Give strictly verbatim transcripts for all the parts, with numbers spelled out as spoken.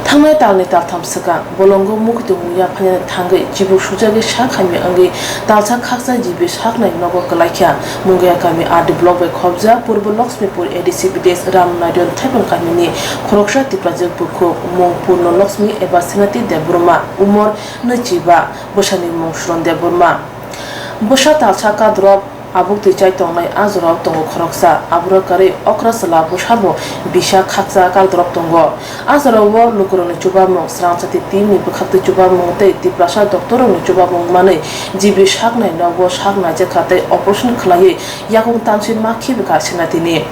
Thangnai talni taltham swkang bolongo muikwthwng wngya phainani thangwi chibuk sujagwi sak hamya wngwi talsa khaksa G B saknai nogo kwlaikha. Mungoya kami R D block bai khobjak Purbo Lakshmipur A D C village Ramnarayan Thaipan kamini khoroksa Tiprajwk bukhuk, mung Purno Lakshmi eba Senati Debbarma, umor nwichiba, bwsani mung Suron Debbarma. Bwsa talsa kadrop abuk twi chai tongnai a jorao tongo khoroksa. Aboro kwrwi okra chwla bwsabo bisa khaksa kadrop tongo. A jorao lukurokni chubamung, srangchati teamni bwkhaktwi chubamung tei Tiprasa doctorrokni chubamung manwi G B saknai nogo sak naijakha tei operation khwlaiwi yakung tamsi ma khibikha Senatini.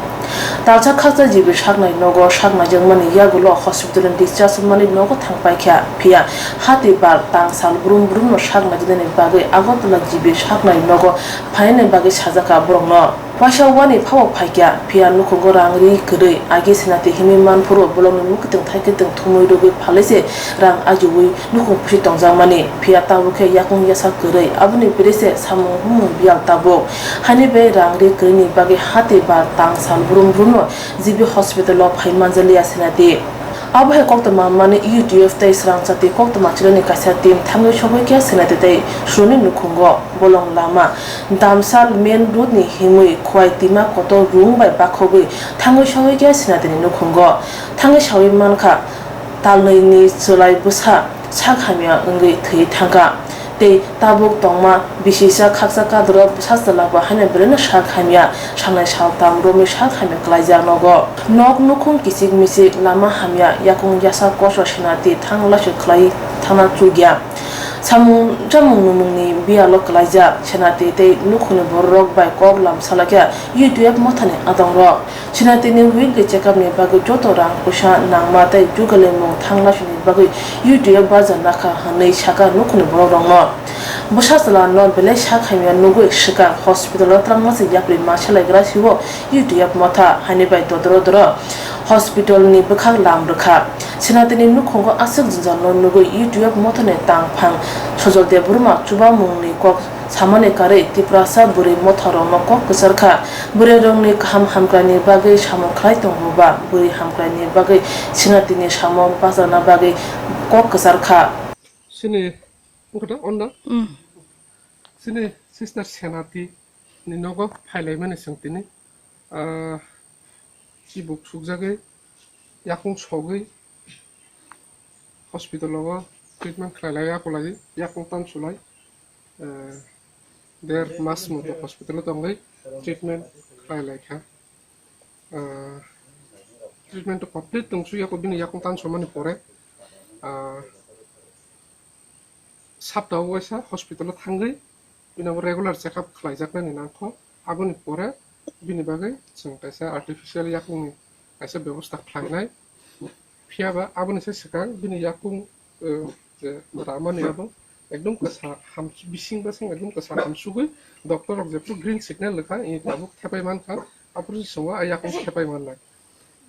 Talsa khaksa G B saknai nogo sak naijakmani yagulo hospitalni discharge wngmani nogo thang paikha, phiya hati bar tang sal brum brumno sak naijaknani bagwi Agartala G B saknai nogo phainani bagwi sajakha borokno. Waisa wani phabo phaikha, phiya nukhungo rang ri kwrwi, agi Senati himwi manphuru bolongni muikwthwng thaikwthwng thumwi rwgwi phalwi se rang ajiui nukhung pusi tongjakmani, phiya tabuk khe yakung yasa kwrwi, aboni bwrwi se samung humung biyal tabuk. Haini bai rang ri kwrwini bagwi hati bar tang sal brum brumno G B hospital o phai manjaliya Senati. Abo hai koktwma manwi U T F tei srangchati koktwma chwraini kaisa team thangwi sogwi khe Senati tei Suroni nukhungo bolong lama Damsal main road ni himwi Khwai Tima kotor rung bai bakhogwi thangwi sogwi khe Senatini nukhungo. Thangwi sawi mankha talnwi ni chwlai bwsa sak hamya wngwi thwi thangkha. Tei tabuk tongma bisisa khaksa kadro bwsa chwla bo haino belaino sak hamya, sangnai saltam romwi sak hamya kwlaijak nogo. Nok nukhung kichik michik, lama hamya, yakung yasa koso Senati thang laiswi khwlai thangna chukya. Samung chamung numungni biyalo kwlaijak Senati tei nukhungni bororok bai kok lam salaikha U T F mothani adongrok. Senatini weekly checkup ni bagwi joto rang puisa nangma tei jugalimung thang laisuni bagwi U T F baja nakha hwnwi sakha nukhungni borokrokno. Bwsa chwla no belai sak hamya nugwi swkang hospital o twlangma se yapri ma selaigra sio U T F motha haini bai dodoro doro hospital ni bwkhak lam rwkha. Senatini nukhungo aswk jwngjal no nugwi U T F mothani tang phang Sojol Debbarma chubamungni kok samani karwi Tiprasa bwrwi motharokno kok kwcharkha. Bwrwirokni kaham hamkraini bagwi samung khlai tongo ba bwrwi hamkraini bagwi Senatini samung bachana bagwi kok kwcharkha. Chini wngkha da, onda? Mm. Chini sister Senati ni nogo phailaimani chwng tini, ah, chibuk sukjagwi, yakung sogwi, hospital o treatment khlailai, akolai yakung tamsulai, eh, der mas moto hospital o tongwi treatment khlailaikha. Ah, treatment to complete tongsu yako bini yakung tansomani pore, ah, sapta o waisa hospital o thangwi bini abo regular checkup khlaijaknani nangkho. Aboni pore bini bagwi chwng kaisa artificial yakungni kaisa bebosta khlainai. Phiya ba aboni se swkang bini yakung, eh, je ramani abo ekdom kwsa ham-, bising basing ekdom kwsa hamsugwi doctor rok jephru green signal rwkha, i tabuk thepai mankha, aphuru se chwngno a yakung thepai mannai.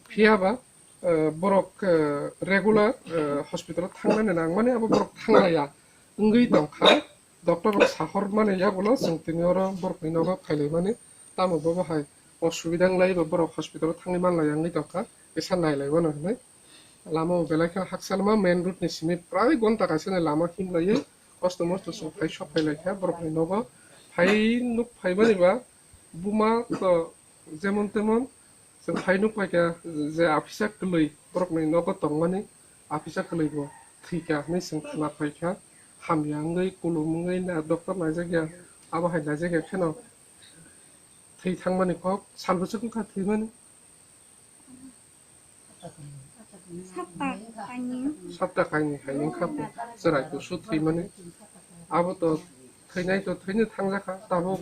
Phiya ba, eh, borok, eh, regular, eh, hospital o thangnani nangmani abo borok thanglaiya wngwi tongkha. Doctor rok sahor mani yagulo chwng tini oro borokni nogo phailaimani, tamo bobo hai osubida wng lai ba borok hospital o thangwi manlaiya wngwi tongkha, kisa nailaiwano hinwi. Lama o belai kheno hakchalma main road ni simi prai gonta kaisa ni lama himlaiwi kosto mosto chwng phai sok phailaikha borokni nogo. Phai nuk phaimani ba buma to jemon temon chwng phai nuk paikha je aphisa kwlwi borokni nogo tongmani, aphisa kwlwi bo thwikha hinwi chwng khna phaikha. Hamya wngwi kulum wngwi na doctor naijakya, abo hai naijakya kheno thwi thangmani kok sal bwswk wngkha thwimani. Sapta kainwi. Sapta kainwi hai wngkha bo chwrai kusu thwimani. Abo to thwinai to thwino thangjakha, tabuk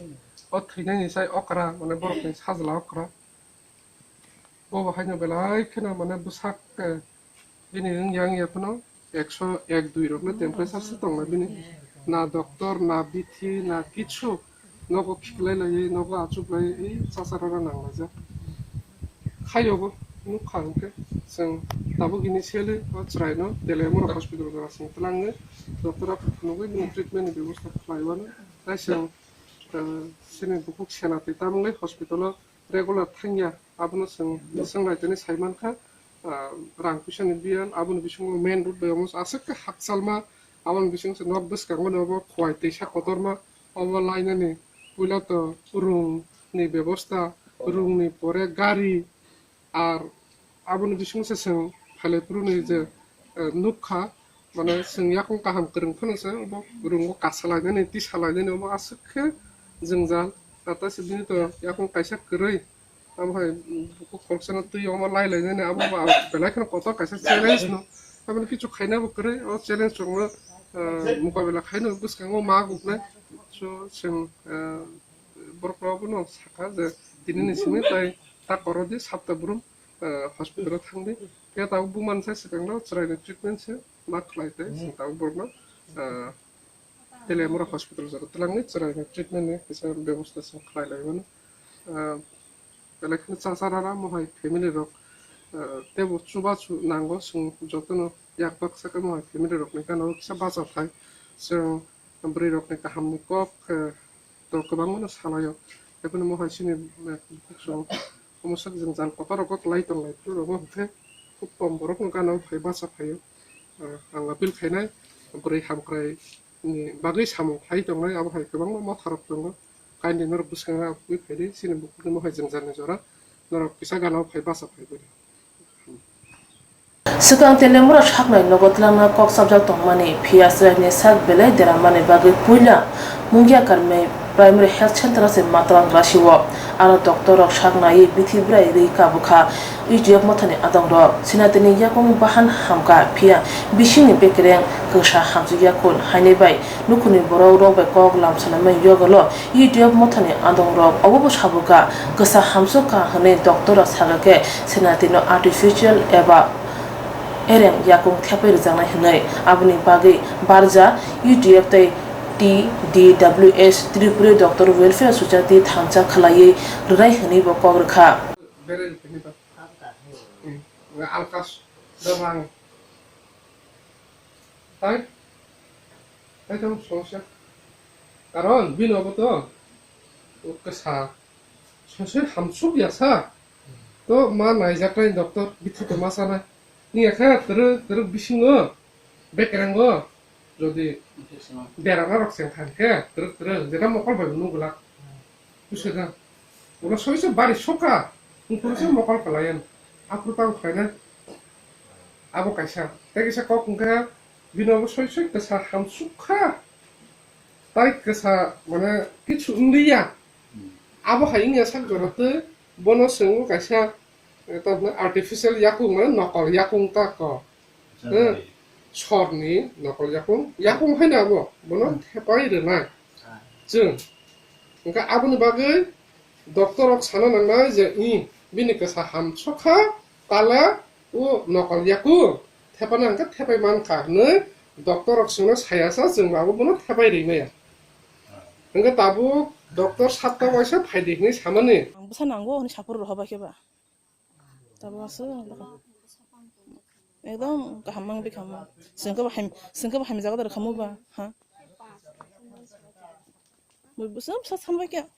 o thwinaini sai okra, mane borokni sajla okra. Bobo haino belai kheno mane bwsak, eh, bini wngya wngya phano ekso ek dui rokno temperature se tongnai bini. Na doctor, na bithi, na kichu nogo khiklai laiwi, nogo achuk laiwi, ei chachara rok nang laijak. Khayogo nukha hwnkhe chwng tabuk initially o chwraino Delaimura hospital jora chwng twlangwi doctor rok phunugwi bini treatment ni bebosta khlaiwano. Tai chwng, eh, chini bukhuk Senati tamungwi hospital o regular thangya, abono chwng, chwng lai tini sai mankha. ah, rang puisa ni bial, aboni bisingo main road bai omo aswk khe hakchalma, aboni bising se nok bwskango ni obo khowai twisa kotorma, obo lainani puila to rung ni bebosta, rung ni pore gari, ar aboni bising se chwng phailai phuru ni je, eh, nukha, mane chwng yakung kaham kwrwng phano se obo rung o kasa lainani, tisa lainani obo aswk khe jwngjal, tata se bini to yakung kaisa kwrwi. Abo hai bukhuk khoroksano twi omo lai lainani abo ba belai kheno kotor kaisa challenge no. Aboni kichu khaina bo kwrwi, o challenge rokno, ah, mukabela khaino bwskango ma guknai. So, chwng, ah, borok rok abono sakha je tini ni simi tai ta koro di sapta brum, ah, hospital o thang di. Khe tabuk buman sai swkang no chwrai ni treatment se ma khlai tei chwng tabuk borok no, ah, Teliamura hospital jora twlangwi chwraino treatment ni kisa bebosta se khlai lai mano. Ah, belai kheno cha cha rara mohai family rok, ah, tebo chubachu nango, chwng jotono yak baksa khe mohai family rokni gana o kisa bacha phai. Chwng bwrwi rokni kahamni kok, eh, to kwbangmano salaio. Haikhe mohai chini, eh, bukhuk chwng omo sak jwngjal kotor rogo kwlai tong lai phuru rogo hwnkhe khub kom borokno gana o phai bacha phaio. Ah, ang appeal khainai bwrwi hamkrai ni bagwi samung khlai tongnai, abo hai kwbangma motharok tongo. Kaini norok bwskango abugwi phaidi, chini bukhukni mohai jwngjalni jora norok kisa gana o phai bacha phai bwrwi. Swkang Teliamura saknai nogo twlangna kok chapjak tongmani, phiya chwraini sak belai deramani bagwi puila Mungiakar Primary Health Center se matwlang rasio. Aro doctor rok sak naiwi bithi bwrai rwi kabukha. U D F mothani adongrok Senatini yakung bahan hamkha, phiya bisingni bekereng kwsa hamsukya kun, haini bai nukhungni borok rok bai kok lamsanamani yogolo U D F mothani adongrok obobo sabukha. Kwsa hamsukha hwnwi doctor rok sakha khe Senatino artificial eba ereng yakung thepai rwjaknai hwnwi. Aboni bagwi barja U D F tei T D W S, Tripuri Doctor Welfare Society, thansa khlaiwi rwnai hwnwi bo kok rwkha. Bereng tini to. Hmm. Alkas, dorang. Tai? Tai tong somosya. Karon, bini obo to. O kesa. Sosoi hamsuk ya sa. To ma naijaknai doctor, bithi to ma sanai. Ni akha teruk, teruk bisingo. Bekerango. Jodi derana rok seng thang khe, teruk teruk, jeta mokol bai nugulak. Busidang. Ulo soi soi bari soka, ungkuru se mokol kalayan. Apru tang khaina. Abo kaisa. Tei kaisa kok hwnkhe, bino bo soi soi kesa hamsukha. Tai kesa, mane, kichu wngliya. Abo hai wngya sak jora tei, bono swngo kaisa, eh, tamo artificial yakung, mane, nokol yakung ta ko. Hmm. Sorni nokol yakung, yakung haino abo, bono thepai rwnai. Chwng. Hwnkhe aboni bagwi doctor rok sana nangnai je, "Ih, bini kwsa hamsukha, tala o nokol yakung, thepana hwnkhe thepai mankha," hwnwi doctor rok chwngno sayasa, chwng abo bono thepai rwi maya. Hwnkhe tabuk doctor satta waisa phaidi hwnwi samani. Ang bwsa nango hwnwi sapor rohoba khe ba. Tabuk aswk ang bwkha. Ekdom kaham mang bikha mo. Sengkhe bo ham, sengkhe bo hamjak da khamu ba, ha? Bo bwsa bwsa sambai khe.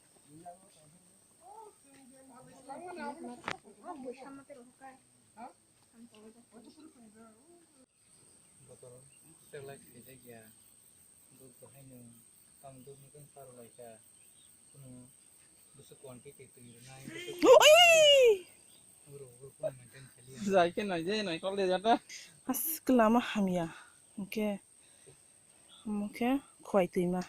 Botor tek lai khaijak ya. Duk bo haino tamo duk ni khe par lai kha. Kuno bwswk quantity twi rwnai, bwswk oro oro kuno maintain khailiya. Jai khe nai jai nai kol de jata. As, kwlama hamya. Hwnkhe, hwnkhe khwai twima.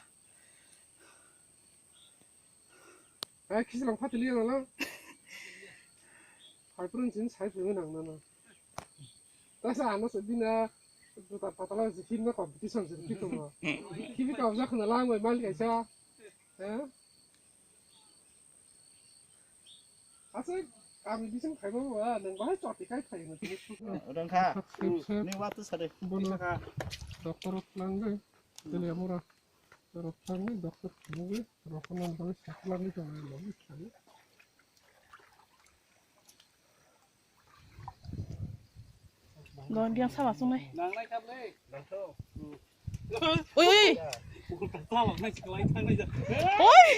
Hai khichlang phatiliya nang. Hai purun chin sai phai nang nang. Tasa ano se bina juta patala se himna competition se kito mo. Kimi ka ja khna lang bai mal kaisa. Eh? Asa kami bising phai mo wa nang bahai choti kai phai mo. Rang kha. Ni wa tu sare. Bono. Doctor lang dai. Tele amora. Rok thangwi doctor phunugwi rokno bagwi sakhlagwi tongnai logi thangwi. Don diang saba sungai. Nangnai kap le. Oi, oi. Oi.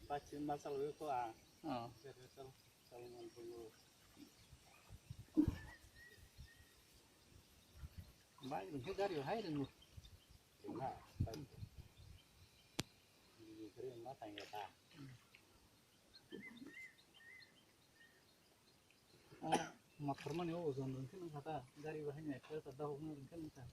Pachin masal wi ko a. Oh. Sal ngal bulu. Hwnkhe gari hai rwngo. Rwngna, bike. Rwngna thangya ta. Ah, mothor mani o ojon rwngkhe nang kha ta, gari bahai nai khe ta dahok nang rwngkhe nang kha.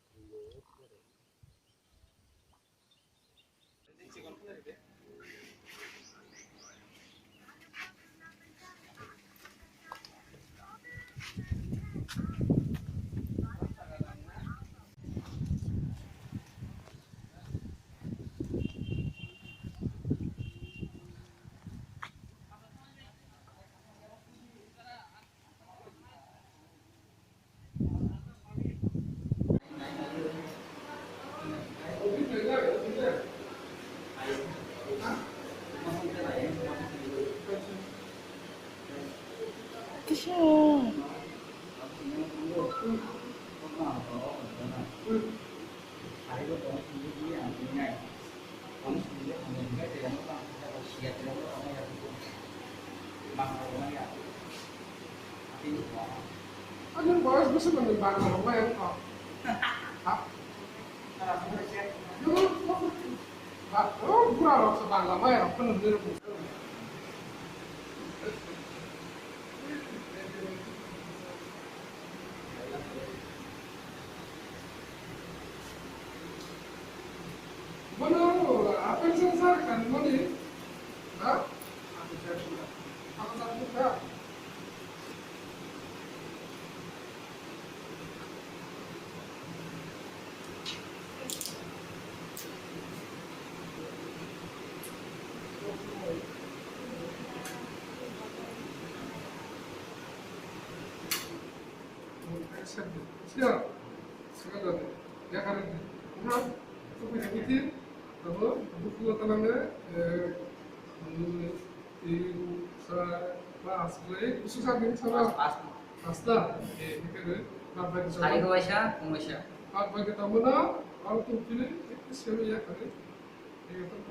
Ani boyos bwswk ni bangla rok bai ang kok. Ha? Ba, o bura rok se bangla bai rok phano nini rok. Bono apel sensor kan moni, ha? Apel sensor. Apel sensor. Tin, sar, pas, khlai, kusu sa din sara. Pas. Pasta. Eh, hikhe re. Bad baki Sari tamo. Ko waisa, kung waisa. Bad baki tamo na, aro tu kili, ekta semi ya kare. Eh, to